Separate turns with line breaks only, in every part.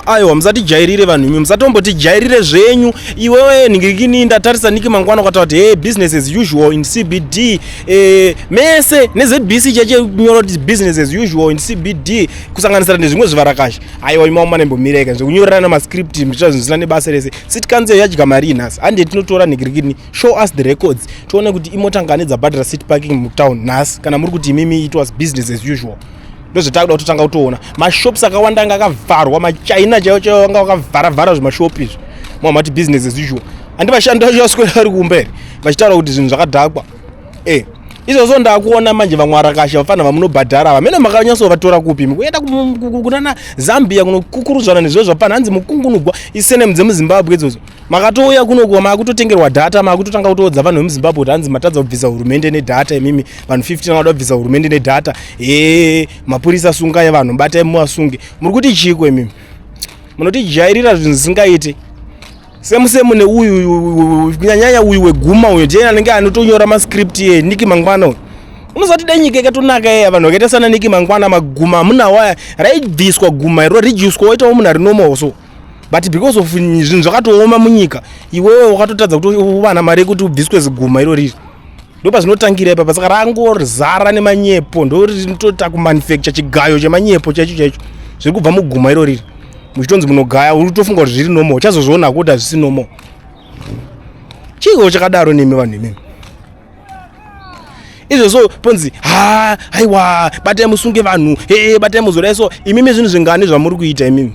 Aiwa, musatijairire vanhu imi, musatombotijairire zvenyu. Iwewe nhingirikini, ndatarisa Nick Mangwana ukataura kuti, "Hey, business as usual in CBD." Mese neZBC chachenyora kuti business as usual in CBD, kusanganisira nezvimwe zvivarakasha. Aiwa, imawo manembomireka zvekunyorerana mascript, muchiita zvinhu zvisina nebasa rese. City council yadya mari nhasi, hande tinotora nhingirikini. Show us the records, tione kuti imota ngani dzabhadhara city parking mutown nhasi. Kana muri kuti imimi it was business as usual, ndozvatakuda kutotanga kutoona. Mashops akawanda anga akavharwa, machina chaivo chaivo vanga vakavharavhara zvimashopi izvi. Mamati business as usual, handi vashandi vacho vaswera vari kumba here vachitaura kuti zvinhu zvakadhakwa? Izvozvo ndakuona manje vamwe varakasha vafana vamunobhadhara ava, mene makanyatsovatora kupi? Kuenda kunana Zambia kunokukurudzana nezviro zvafana, hanzi mukungunugwa isenemu dzemuZimbabwe idzodzo. Makatouya kunokuwa makutotengerwa data, makutotanga kutoudza vanhu vemuZimbabwe kuti hanzi matadza kubvisa hurumende nedata. Imimi vanhu 15 vanoda kubvisa hurumende nedata. E, mapurisa, sungai vanhu, batai muvasunge. Muri kuti chiko imimi? Munotijairira zvinhu zvisingaite. Semusemu neuyu, kunyanyanya uyu weguma uyu, ndiye anenge anotonyora mascript Nick Mangwana uyu. Unozati dai nyika ikatonaka iya, vanhu vakaita sana Nick Mangwana, maguma amunawo aya, raibviswa guma iro, ridyiswa, waitawo munhu ari normal. So but because of zvinhu zvakatooma munyika, iwewe wakatotadza kuti uvana mari yekuti ubviswe ziguma iro riri. Ndo pazvinotangira ipapa. Saka rangozara nemanyepo, ndo rinotota kumanufacture chigayo chemanyepo chaicho chaicho zviri kubva muguma iro riri. Muchitonzi munogaya, uri kutofunga kuti zviri normal, uchazozviona kuti hazvisi normal. Chiiko chakadaro nemi vanhu imimi? Izvozvo ponzi, "Ha, aiwa, batai musunge vanhu, e, batai muzodai." So imimi zvinhu zvingani zvamuri kuita imimi?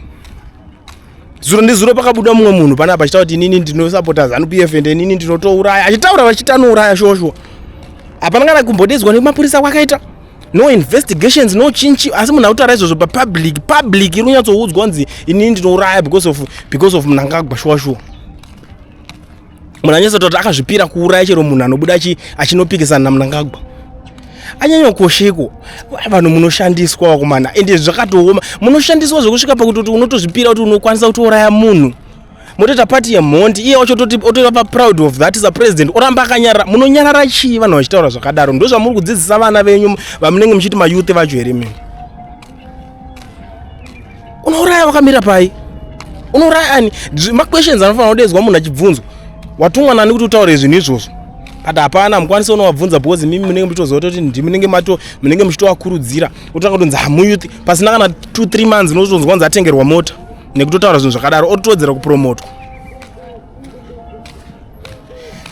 Zuro ndizuro pakabuda mumwe munhu panapa achitaura kuti, "Inini ndinosapota ZANU PF, ende inini ndinotouraya." Achitaura vachiti anouraya shosho. Hapana kana kumbodedzwa nemapurisa kwakaita, no investigations, no chinchi. Asi munhu akutaura izvozvo papublic, public iri kunyatsoudzwa kunzi, "Inini ndinouraya because of Mnangagwa." Shuwa shuwa, munhu anyatsotaura kuti akazvipira kuuraya chero munhu anobuda achinopikisana naMnangagwa. Anyanyokosheko vanhu munoshandiswa, vakomana, ende zvakatooma. Munoshandiswa zvekusvika pakutoti unotozvipira kuti unokwanisa kutouraya munhu, motoita pati yemhondi. Iye wacho otova proud of that sapresident, oramba akanyarara. Munonyarara chii vanhu vachitaura zvakadaro? Ndo zvamuri kudzidzisa vana venyu vamunenge muchiti mayouth vacho here? Mimi unouraya wakamira pai? Unouraya ani? Maquestions anofanira kudedzwa munhu achibvunzwa, watumwa nani kuti utaure zvinhu izvozvo? But hapana mukwanisa unovabvunza, because mimi munenge muchitoziva kuti ndi munenge muchitovakurudzira. Otanga kutonzi hamuyouth, pasina kana 2 3 months unotonzwa kunzi atengerwa mota nekutotaura zvinhu zvakadaro, otowedzera kupromotwa.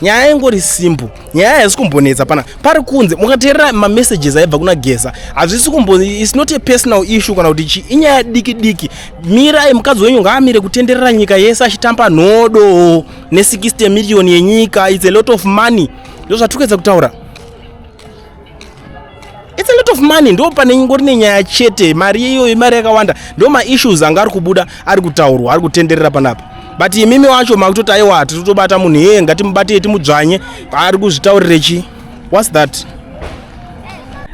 Nyaya ingori simple, nyaya haisi kumbonetsa pana pari kunze. Mukateerera mamessages aibva kuna Geza, hazvisi kumbo, it's not a personal issue kana kuti chi, inyaya diki diki. Mirai, mukadzi wenyu ngaamire kutenderera nyika yese achitamba nhodo ne60 million yenyika. It's a lot of money, ndo zvatiri kuedza kutaura. It's a lot of money, ndo pane ingori nenyaya chete. Mari iyoyo imari yakawanda, ndo maissues anga ari kubuda, ari kutaurwa, ari kutenderera panapa. But imimi wacho makutoti, "Aiwa, tiri kutobata munhu iyeye, ngatimubatei timudzvanye." Ari kuzvitaurire chi? What's that?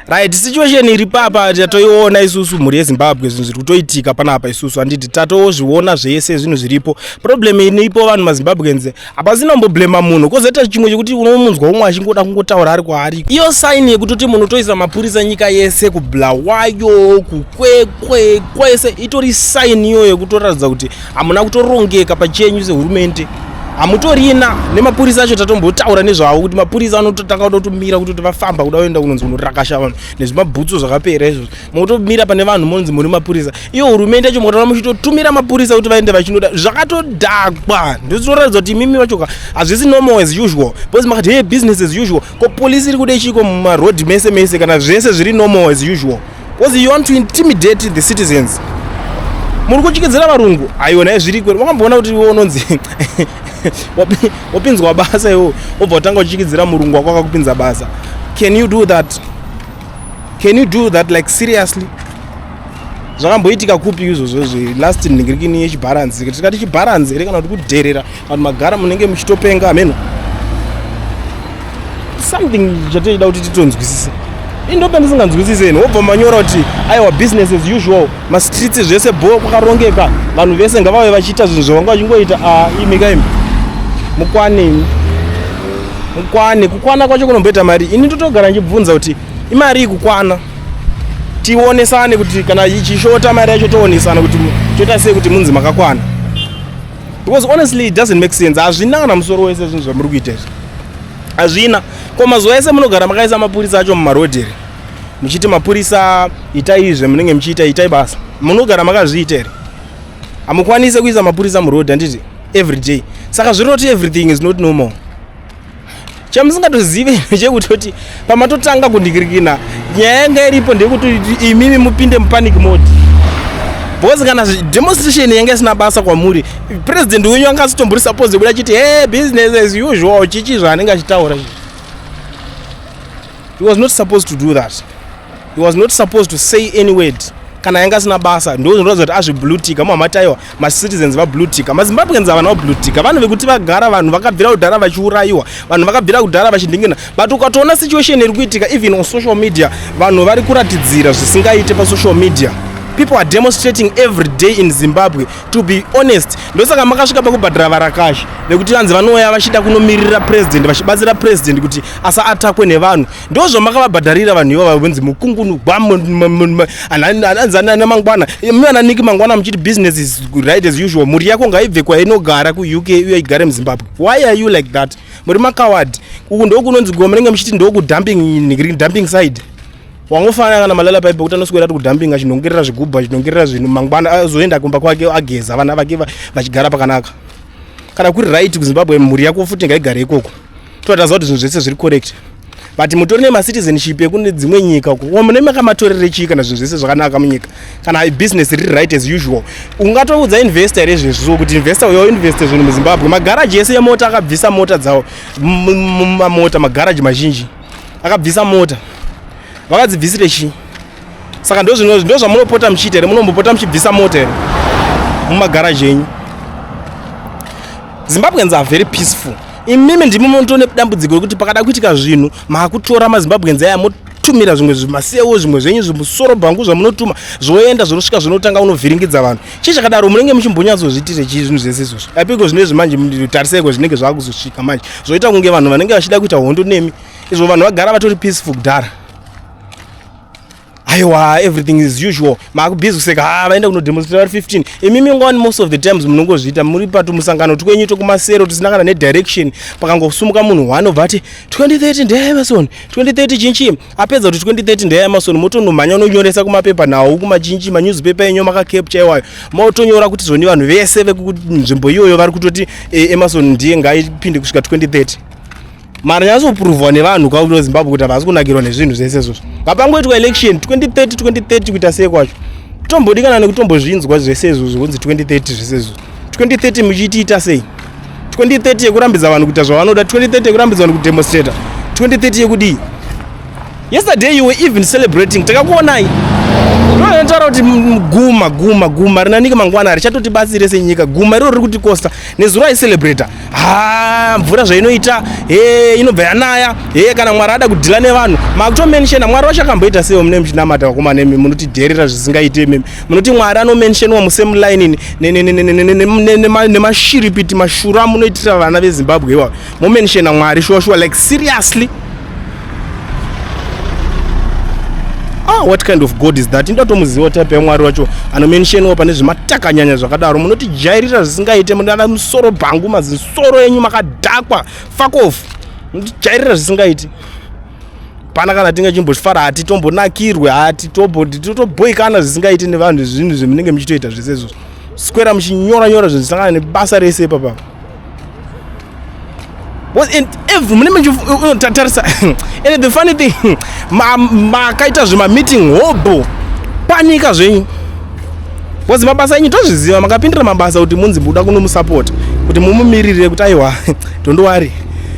Right, situation iri papa tatoiona isusu, mhuri yeZimbabwe. Zvinhu zviri kutoitika panapa isusu handiti tatozviona zvese zvinhu zviripo. Problem iripo, vanhu maZimbabweans, hapasina kumboblema munhu. Kwozoita chimwe chekuti unomunzwa umwe achingoda kungotaura ari kwaari. Iyo sign yekutoti munotoisa mapurisa nyika yese, kuBulawayo, kuKwekwe, kwese, itori sign iyoyo yekutoratidza kuti hamuna kutorongeka pachenyu sehurumende, hamutorina nemapurisa acho. Tatombotaura nezvavo kuti mapurisa anototanga kuda kutomira kutoti vafamba kuda kuenda kunonzi kunorakasha vanhu nezvimabhutsu zvakapera izvozvo. Mukutomira pane vanhu monzi muri mapurisa. Iyo hurumende yacho mukataura muchitotumira mapurisa kuti vaende vachinoda zvakatodhakwa, ndozvinoratidza kuti imimi vachoka hazvisi normal as usual, because makati, "Hey, business as usual." Ko polisi iri kude chiko mumarodhi mese mese kana zvese zviri normal as usual? Because you want to intimidate the citizens, muri kutyisidzira varungu. Aiwa, naye zviri kweri. Wakamboona kuti iwe unonzi wapinzwa basa, iwo wobva watanga kutyisidzira murungu wako akakupinza basa? Can you do that? Can you do that? Like, seriously, zvakamboitika kupi izvozvo zvelast nhingirikini yechibharanzi? Tikati chibharanzi here kana kuti kudherera vanhu? Magara munenge muchitopenga hameno. Something chatoida kuti titonzwisise, indope ndisinganzwisiseni. Wobva manyora kuti, "Aiwa, business as usual, mastreets zvese bho, kwakarongeka, vanhu vese ngavave vachiita zvinhu zvavanga vachingoita." Imi kaimi, mukwane imi, mukwane. Kukwana kwacho kunomboita mari? Ini ndotogara ndichibvunza kuti imari kukwana. Tionesane kuti kana ichishota mari yacho toonesana kuti toita sei kuti munzi makakwana. Because honestly it doesn't make sense. Hazvina kana musoro wese zvinhu zvamuri kuita izvi. Hazvina. Ko mazuva ese munogara makaisa mapurisa acho mumarodhi here? Muchiti mapurisa itai izvi munenge muchiita itai basa. Munogara makazviita here? Hamukwanise kuisa mapurisa muroad handiti every day. Saka zvinoti everything is not normal. Chamusingatozive ndechekutoti pamatotanga kundikirikina nyaya yanga iripo ndeyekuti imimi mupinde mupanic mode. Because kana demonstration yanga isina basa kwamuri, president wenyu anga asitombori supposed kuda achiti hey, business as usual chichi zvaanenge achitaura. He was not supposed to do that. He was not supposed to say any word. Kana yanga asina basa ndo zvinoratidza kuti azviblutika muhamataiwa macitizens vablutika mazimbabweans havana kublutika vanhu vekuti vagara vanhu vakabvira kudhara vachiurayiwa vanhu vakabvira kudhara vachindingina but ukatoona situation iri kuitika even on social media vanhu vari kuratidzira zvisingaite pasocial media. People are demonstrating every day in Zimbabwe to be honest. Ndosaka makasvika pakubhadhara varakashi vekuti vanzi vanouya vachida kunomirira president vachibatsira president kuti asaatakwe nevanhu. Ndozvamakavabhadharira vanhu ivava vonzi mukungunugwa anzi ana mangwana imi ana Nick mangwana muchiti business is right as usual. Mhuri yako ngaibve kwainogara kuUK uye igare muZimbabwe. Why are you like that? Muri makawadi. Uku ndokunonzi goma munenge muchiti ndokudumping dumping side. Wangofanana kana malala paipe kuti anoswera ari kudumping achinongerera zvigubhu achinongerera zvinhu mangwana azoenda kumba kwake ageza vana vake vachigara pakanaka. Kana kuri right kuZimbabwe mhuri yako futi ngaigare ikoko. Totaziva kuti zvinhu zvese zviri correct. But mutori nemacitizenship ekune dzimwe nyika uko. Mune makamatorere chii kana zvinhu zvese zvakanaka munyika? Kana business riri right as usual. Ungatoudza investor here izvezvo kuti investor uyo invest zvinhu muZimbabwe. Magaraji ese emota akabvisa mota dzawo. Mamota magaraji mazhinji akabvisa mota. Vakadzibvisire chii? Saka ndozvamunopota muchiita here? Munombopota muchibvisa mota here mumagaraji enyu? Zimbabweans are very peaceful. Imimi ndimi munotone dambudziko rekuti pakada kuitika zvinhu makutora maZimbabweans aya motumira zvimwe zvimasewo zvimwe zvenyu zvimusoro bhangu zvamunotuma zvoenda zvinosvika zvinotanga unovhiringidza vanhu. Chii chakadaro munenge muchimbonyatsozviitire chii zvinhu zvese izvozvo? Apiko zvinezvi manje tariseiko zvinenge zvakuzosvika manje zvoita kunge vanhu vanenge vachida kuita hondo nemi izvo vanhu vagara vatori peaceful kudhara. Aiwa, everything is usual. Maakubhizi kuseka, ha vaenda kunodemonstrate vari 15. Imimi ngowani most of the times munongozviita muri patumusangano twenyu tokumasero tusina kana nedirection. Pakangosumuka munhu one obva ati 2030 ndeyaEmerson, 2030 chinchi. Apedza kuti 2030 ndeyaEmerson motonomhanya unonyoresa kumapepa nhau kumachinchi manewspaper enyu makacapture iwayo. Motonyora kuti zvoni vanhu vese vekunzvimbo iyoyo vari kutoti Emerson ndiye ngaipinde kusvika 2030. Mara nyatsopuruvwa nevanhu kwakuno Zimbabwe kuti havasi kunakirwa nezvinhu zvese izvozvo. Ngapangoitwa election 2030 2030 kuita sei kwacho. Tombodikana nekutombozvinzwa zvese izvozvo kunzi 2030 zvese izvozvo. 2030 muchitiita sei? 2030 yekurambidza vanhu kuita zvavanoda, 2030 yekurambidza vanhu kudemonstrata, 2030 yekudii? Yesterday you were even celebrating. Takakuonai. Ndinotaura kuti guma guma guma rinanike mangwana richatotibatsire senyika. Guma iroro riri kutikosta. Nezuro aicelebrata. Ha, mvura zvainoita, he inobva yanaya, he kana Mwari ada kudhila nevanhu. Makutomenshena Mwari wacho akamboita sei mune muchinamata vakomana imi munotidherera zvisingaite imi. Munoti Mwari anomensheniwa musame line nemashiripiti mashura amunoitira vana veZimbabwe iwayo. Momenshena Mwari shuwa shuwa like seriously. Ah, what kind of God is that? Ndatomuziva type yaMwari wacho anomensheniwa pane zvematakanyanya zvakadaro. Munotijairira zvisingaite, munana musoro bhangu mazisoro enyu makadhakwa. Fuck off. Munotijairira zvisingaite. Pana kana tinge chimbofara hati tombonakirwe hati toboikana zvisingaite nevanhu zvinhu zvemunenge muchitoita zvese izvozvo. Square muchinyora nyora zvinhu zvisangana nebasa rese ipapa. And every mune muchitarisa and the funny thing makaita zvemameeting hobho panika zvenyu because mabasa enyu tozviziva makapindira mabasa kuti munzi muda kunomusapota kuti mumumirire kuti aiwa don't worry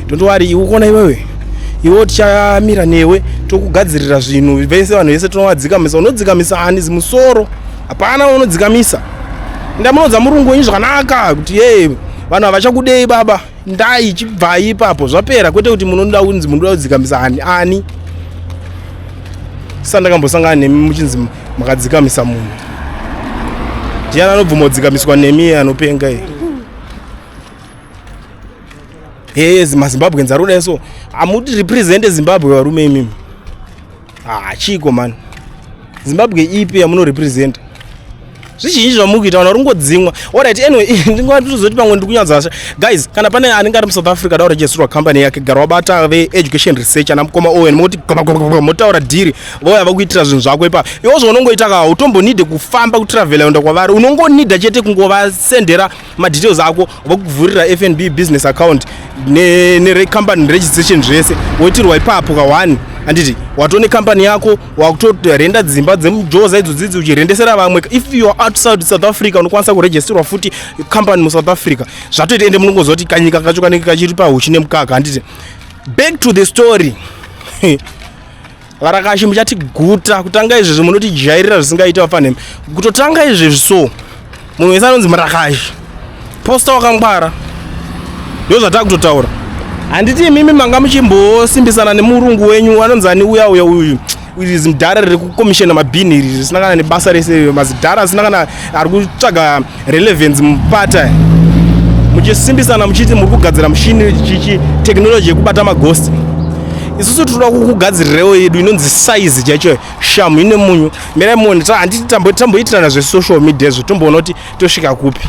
don't worry iwe ukona iwewe iwe tichamira newe tokugadzirira zvinhu vese vanhu vese tinovadzikamisa unodzikamisa ani zimusoro hapana unodzikamisa ndamunoudza murungu wenyu zvakanaka kuti ye vanhu havachakudei baba ndai chibvai ipapo zvapera kwete kuti munoda kunzi munoda kudzikamisa ani ani sisa ndakambosangana nemi muchinzi makadzikamisa munhu ndiani anobvuma kudzikamiswa nemi anopenga iye hey mazimbabweans ari kudai so hamuti represent Zimbabwe varume imimi. Ah, chiko man. Zimbabwe ipi yamunorepresenta? Zvizhinji zvamuri kuita, vanhu vari kungodzimwa. Alright, anyway, ndingatozoti pamwe ndiri kunyatsa. Guys, kana pane anenge ari muSouth Africa da kuregisterwa company yake, gara wabata veeducation research, ana mukoma Owen, moti motaura dhiri, vouya vakuitira zvinhu zvako ipa. Iwo zvaunongoita ka, utombonidhe kufamba kutravhela enda kwavari, unongonidha chete kungovasendera madetails ako, vokuvhurira FNB business account necompany registration, zvese woitirwa ipapo ka1. Handiti watone company yako, wakutorenda dzimba dzemujoza idzodzidzi uchirendesera vamwe. If you are outside South Africa, unokwanisa kuregisterwa futi company muSouth Africa, zvatoita. Ende munongoziva kuti kanyika kacho kanenge kachiri pahuchi nemukaka, handiti? Back to the story. Varakashi, muchatiguta. Kutanga izvezvi munotijairira zvisingaita vafanemi. Kutotanga izvezvi, so munhu wese anonzi murakashi, posta wakangwara, ndo zvatakutotaura. Handiti imimi manga muchimbosimbisana nemurungu wenyu anonzi ani, uya uya uyu, zimudhara riri kukomishena mabhini iri, risina kana nebasa rese, mazidhara asina kana, ari kutsvaga relevance mupata, muchisimbisana muchiti muri kugadzira mushini chichi technology yekubata maghost. Isusu tinoda kukugadzirirewo yedu inonzi size chaicho, shamu ine munyu. Mirai muone, handiti tamboitirana zvesocial media izvo, tomboona kuti tosvika kupi.